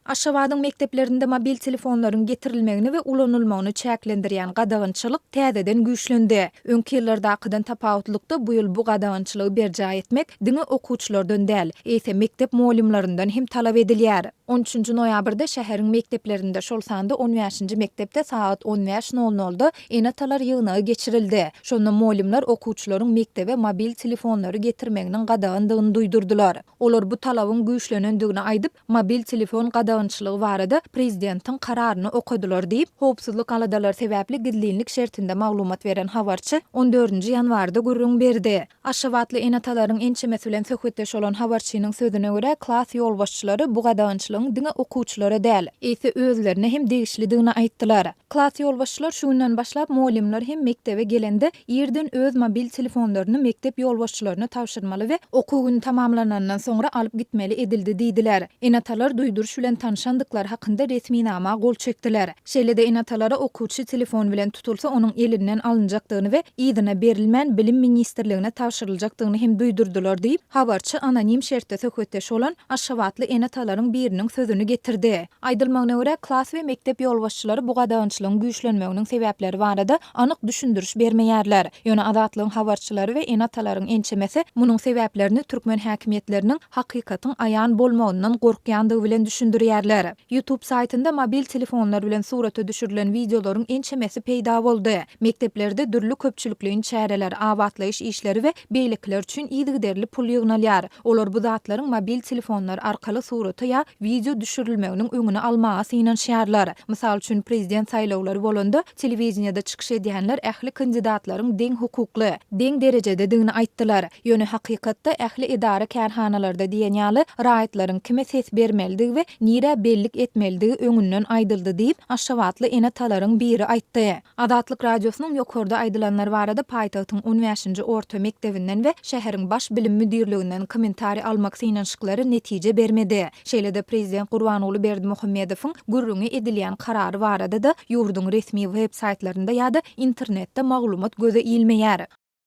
Aşgabadyň mekdeplerinde mobil telefonlaryň getirilmegini we ulanylmagyny çäklendirýän gadagançylyk täzeden güýçlendi. Öňki ýyllardakydan tapawutlykda, bu ýyl bu gadagançylygy berjaý etmek diňe okuwçylardan däl, eýse mekdep mugallymlaryndan hem talap edilýär. On üçünji noýabrda şäheriň mekdeplerinde, şol sanda on bäşinji mekdepde sagat on bäş nol nolda ene-atalar ýygnagy geçirildi. Şonda mugallymlar okuwçylaryň mekdebe mobil telefonlary getirmeginiň gadagandygyny duýdurdylar. Olar bu talabyň güýçlenendigini aýdyp, mobil telefon gadagançylygy barada prezidentiň kararyny okadylar diýip, howpsuzlyk aladalary sebäpli gizlinlik şertinde maglumat beren habarçy on dördünji ýanwarda gürrüň berdi. Aşgabatly ene-atalaryň ençemesi bilen söhbetdeş bolan habarçynyň sözüne görä, klas ýolbaşçylary bu gadagançylygyň diňe okuwçylara däl, eýse özlerine hem degişlidigini aýtdylar. Klas ýolbaşçylar şu günden başlap mugallymlar hem mekdebe gelende irden öz mobil telefonlaryny mekdep ýolbaşçylaryna tabşyrmaly we okuw güni tamamlanandan soňra alyp gitmeli edildi diýdiler. Ene-atalar duýduryş bilen tanyşandyklary hakynda resminama gol çekdiler. Şeýle-de ene-atalara okuwçy telefon bilen tutulsa onuň elinden alynjakdygyny we yzyna berilmän Bilim ministrligine tabşyryljakdygyny hem duýdurdylar diýip, habarçy anonim şertde söhbetdeş bolan aşgabatly ene-atalaryň biriniň sözüni getirdi. Aýdylmagyna görä, klas we mekdep ýolbaşçylary bu gadagançylygyň güýçlenmeginiň sebäpleri barada anyk düşündiriş bermeýärler. Ýöne Azatlygyň habarçylary we ene-atalaryň ençemesi munuň sebäplerini türkmen häkimiýetleriniň hakykatyň aýan bolmagyndan gorkýandygy bilen düşündirýärler. YouTube saýtynda mobil telefonlar bilen surata düşürilen wideolaryň ençemesi peýda boldy. Mekdeplerde dürli köpçülikleýin çäreler, abatlaýyş işleri we beýlekiler üçin yzygiderli pul ýygnalýar. Olar bu zatlaryň mobil telefonlar arkaly surata ýa wideo düşürilmeginiň öňüni almaga synanyşýarlar. Mysal üçin, prezident saýlawlary bolanda, telewideniýede çykyş edýänler ähli kandidatlaryň deň hukukly, deň derejededigini aýtdylar. Ýöne hakykatda ähli edara-kärhanalarda diýen ýaly raýatlaryň kime ses bermelidigi we nirä bellik etmelidigi öňünden aýdyldy diýip, aşgabatly ene-atalaryň biri aýtdy. Azatlyk Radiosynyň ýokarda aýdylanlar barada paýtagtyň on bäşinji orta mekdebinden we şäheriň Baş bilim müdirliginden kommentariý almak synanyşyklary netije bermedi. Şeýle-de prezident Gurbanguly Berdimuhamedowyň gürrüňi edilýän karary barada-da ýurduň resmi web saýtlarynda ýa-da internetde maglumat göze ilmeýär.